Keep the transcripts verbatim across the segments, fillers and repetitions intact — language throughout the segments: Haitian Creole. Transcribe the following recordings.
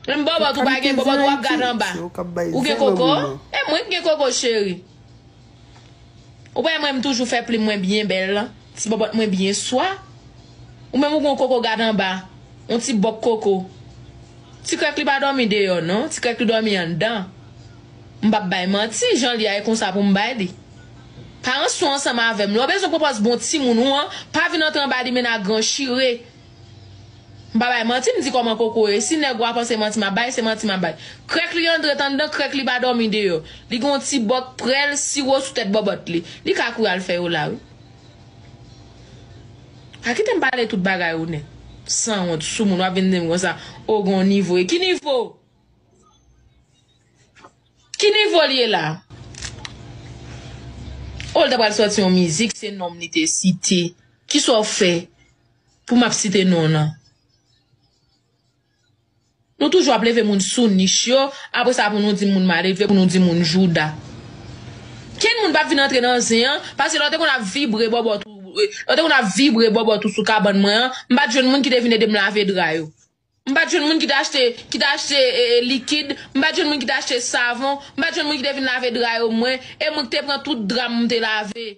Menm bòbòt ou pa gen, bòbòt ou ap gade anba. Ou gen koko? E mwen ki gen koko, cheri. Ou pa wè mwen, m toujou fè plim mwen byen bèl, ti bòbòt mwen byen swa. Ou menm ou gon koko gad anba, yon ti bòk koko. Ti krèk li pa dòmi deyò non, ti krèk li dòmi anndan. M p ap bay manti, jan li a e konsa pou m bay li. Pa ranse w ansanm avè m. Lè w bezwen pran pòz bon timoun ou an, pa vin antre anba li men nan gran chire. M pa bay manti, m di kòman koko ye. Si nèg ou a panse manti m ap bay, se manti m ap bay. Krèk li antre t anndan, krèk li pa dòmi deyò. Li gen yon ti bòk prèl siwo sou tèt bòbòt li. Li ka kouri al fè yo la, wi. A kite m pale tout bagay ou nèt. Sanwont, soumoun, w ap vin di m konsa, o, gon nivo. E ki nivo? Ki nivo l ye la? O, l ta pral sòti yon mizik, se non m li te site. Kisa w fè pou m ap site non w nan? Nou toujou ap leve moun sou nich yo, apre sa pou nou di moun malelve, pou nou di moun jouda. Kenn moun p ap vin antre nan zen an, paske lè w te konn ap vibre bòbòt ou, lè w te konn ap vibre bòbòt ou sou kabann mwen an, m pa t jwenn moun ki te vin ede m lave dra yo. M pa t jwenn moun ki te achte, ki te achte, e, e, likid, m pa t jwenn moun ki te achte savon, m pa t jwenn moun ki te vin lave dra yo mwen, e mwen ki te pran tout dra m te lave.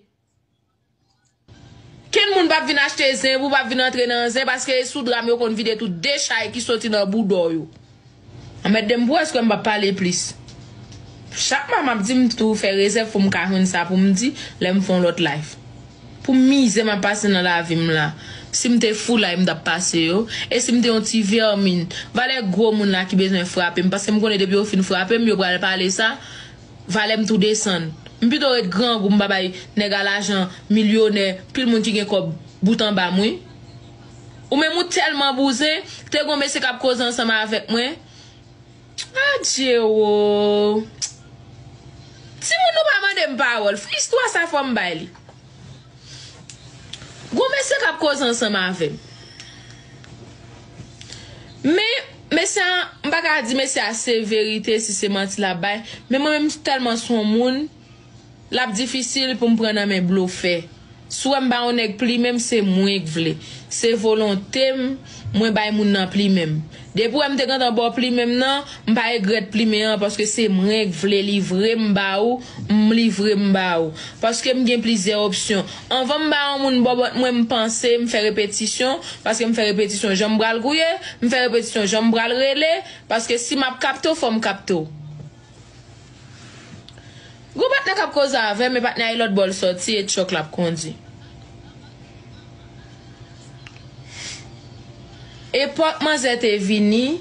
Kenn moun p ap vin achte zen pou, p ap vin antre nan zen, paske e sou dra m yo konn vide tout dechay ki soti nan bouda w yo. Anmède m pou wè èske m p ap pale plis. Chak mwa m ap di m tou fè rezèv pou m ka jwenn sa pou m di lè m fè yon lòt live. Pou mizè m ap pase nan lavi m la. Si m te foulay m t ap pase yo. E si m te yon ti vèmin. Valè gwo moun la ki bezwen frape m. Paske m konnen depi yo fin frape m, yo pral pale sa. Valè m tou desann. M pito ret grangou, m pa bay nèg a lajan, milyonè, pil moun ki gen kòb bout anba m, wi. Ou menm ou tèlman bouzen, te gon mesye k ap koze ansanm avèk mwen. Adje wo. Timoun nou pa mande m pawòl. Istwa sa fò m bay li. Gon mesye k ap koze ansanm avè m. Men, mesye a, m pa ka di mesye a se verite, si se manti l ap bay. Men mwen menm, tèlman se yon moun, l ap difisil pou m pran nan men blofè. Si w wè m ba yon nèg plimen m, se mwen k vle. Se volonte m, mwen bay moun nan plimen m. Depi w wè m te gentan ba w plimen m nan, m pa regrèt plimen an, paske se mwen k vle livre m ba ou, m livre m ba ou. Paske m gen plizyè opsyon. Anvan m ba yon moun bòbòt mwen, m panse, m fè repetisyon, paske m fè repetisyon jan m pral gouye, m fè repetisyon jan m pral rele, paske si m ap kapte w, fò m kapte w. Gon patnè k ap koze avè m, e patnè a e lòt bò l sòti, e tchòk l ap kondui. Epòk manzè te vini,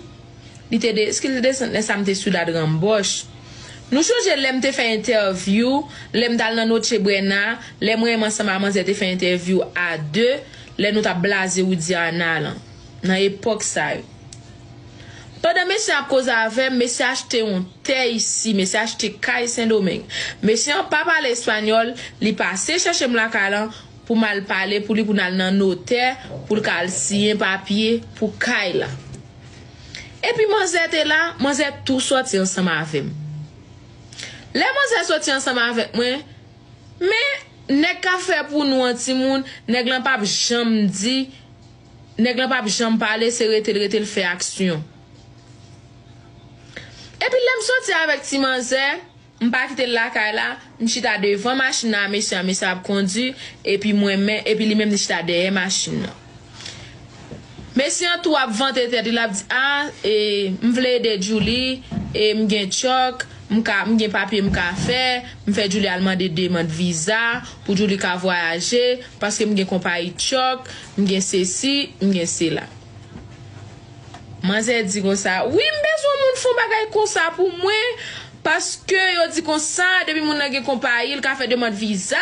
li te de, èske li te desann lè sa m te sou Dad Ranbòch. Nou chonje lè m te fè entèvyou, lè m t al nan Noche Buena, lè mwen menm ansanm a manzè te fè entèvyou a de, lè nou t ap blaze Widiana lan, nan epòk sa yo. Pandan mesye ap koze avè m, mesye achte yon tè isi, mesye achte kay Sendomeng. Mesye an pa pale espanyòl, li pase chèche m lakay lan pou m al pale pou li, pou n al nan notè, pou l ka al siyen papye pou kay la. Epi manzè te la, manzè tou sòti ansanm avè m. Lè manzè sòti ansanm avèk mwen, men nèg ka fè pou nou an timoun, nèg lan p ap janm di, nèg lan p ap janm pale, se rete l, rete l fè aksyon. Epi lè m sòti avèk ti manzè, m pa kite l lakay la, m chita devan machin nan a mesye a, mesye a ap kondui, epi mwen men, epi li menm li chita dèyè machin nan. Mesye an tou ap vante tèt li, l ap di, a, e, m vle ede Djouly, e, m gen tchòk, m ka, m gen papye m ka fè, m fè Djouly al mande demann viza, pou Djouly ka vwayaje, paske m gen konpayi tchòk, m gen sesi, m gen sela. Manzè di konsa, wi, m bezwen yon moun fè yon bagay konsa pou mwen, paske yo di konsa, depi moun nan gen konpayi, l ka fè demann viza,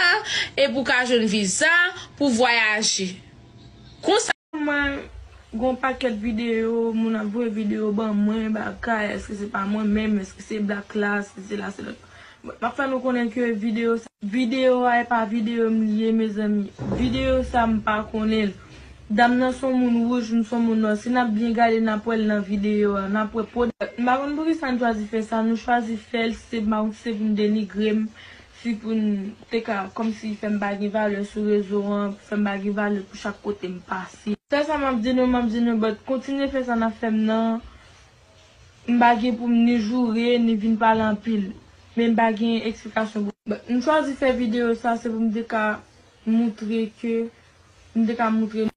e pou ka jwenn viza, pou vwayaje. Konsa. Mwen, gon pakèt videyo, moun ap voye videyo ban mwen, bagay, èske se pa mwen menm, èske se Black la, èske se la, se lòt. M ap fè nou konnen ke videyo sa, videyo a e pa videyo m li ye, mezanmi. Videyo sa m pa konnen l. Dam nan se yon moun wouj, m se yon moun nwa. Si n ap byen gade, n ap wè l nan videyo a, n ap wè pwodè. M pa konn poukisa n chwazi fè sa, nou chwazi fè l, se pa, se pou n denigre m, si pou n te ka, kòmsi fè m pa gen valè sou rezo an, fè m pa gen valè pou chak kote m pase. Sèl sa m ap di nou, m ap di nou, but kontinye fè sa n ap fè m nan. M pa gen pou m ni joure, ni vin pale anpil. Men m pa gen eksplikasyon pou. M chwazi fè videyo sa, se pou m te ka moutre ke, m te ka moutre